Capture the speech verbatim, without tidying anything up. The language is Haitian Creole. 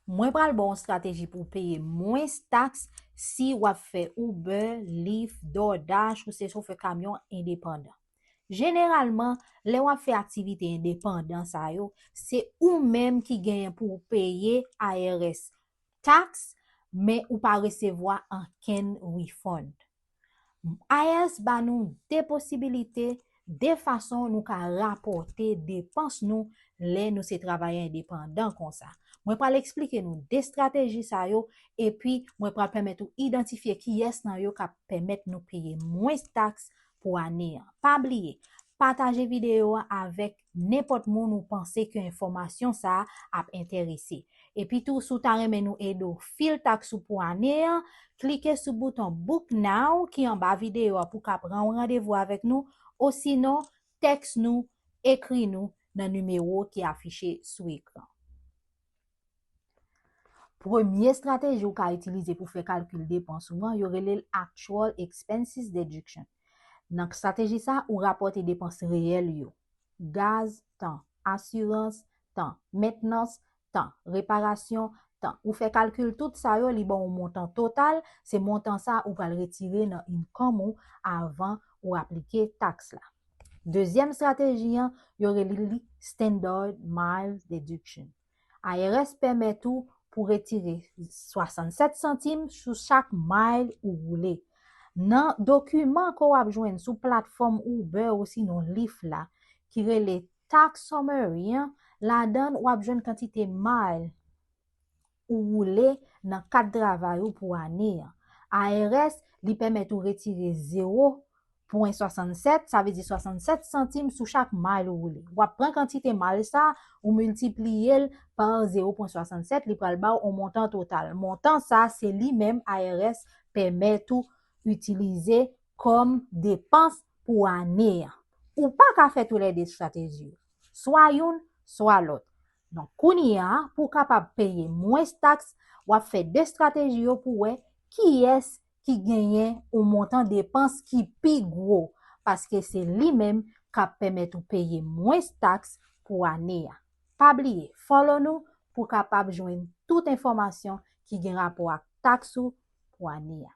Mwen pral ba w yon estrateji pou w peye mwens taks si w ap fè Uber, Lyft, DoorDash ou se chofè kamyon endepandan. Jeneralman, lè w ap fè aktivite endepandan sa yo, se ou menm ki genyen pou w peye I R S taks, men ou pa resevwa ankenn refund. I R S ba nou de posibilite, de fason nou ka rapòte depans nou lè nou se travayè endepandan konsa. Mwen pral eksplike nou de estrateji sa yo, epi mwen pral pèmèt ou idantifye kiyès nan yo k ap pèmèt nou peye mwens taks pou ane an. Pa bliye, pataje videyo a avèk nenpòt moun ou panse ke enfòmasyon sa a ap enterese. Epi tou, si w ta renmen nou ede w fil taks ou pou ane an, klike sou bouton Book Now ki anba videyo a pou w ka pran yon randevou avèk nou, osinon, tèks nou, ekri nou nan nimewo ki afiche sou ekran. Premye estrateji ou ka itilize pou fè kalkil depans ou an, yo rele l Actual Expenses Deduction. Nan estrateji sa, ou rapòte depans reyèl yo. Gaz, tan, asirans, tan, mentnans, tan, reparasyon, tan. Ou fè kalkil tout sa yo, li ba w yon montan total, se montan sa ou pral retire nan income ou avan ou aplike taks la. Dezyèm estrateji an, yo rele li Standard Miles Deduction. I R S pèmèt ou pou retire swasannsèt santim sou chak mile ou woule. Nan dokiman ke w ap jwenn sou platfòm Uber osinon Lyft la, ki rele Tax Summary an, ladan l w ap jwenn kantite mile ou woule nan kad travay ou pou ane an. I R S, li pèmèt ou retire zewo pwen swasannsèt, sa vle di swasannsèt santim sou chak mile ou woule. W ap pran kantite mile sa, ou miltipliye l pa zewo pwen swasannsèt, li pral ba w yon montan total. Montan sa, se li menm I R S pèmèt ou itilize kòm depans pou ane an. Ou pa ka fè toulède estrateji yo. Swa youn, swa lòt. Donk, kounye a, pou w kapab peye mwens taks, w ap fè de estrateji yo pou w wè kiyès ki genyen yon montan depans ki pi gwo, paske se li menm k ap pèmèt ou peye mwens taks pou ane a. Pa bliye, follow nou pou w kapab jwenn tout enfòmasyon ki gen rapò ak taks ou pou ane a.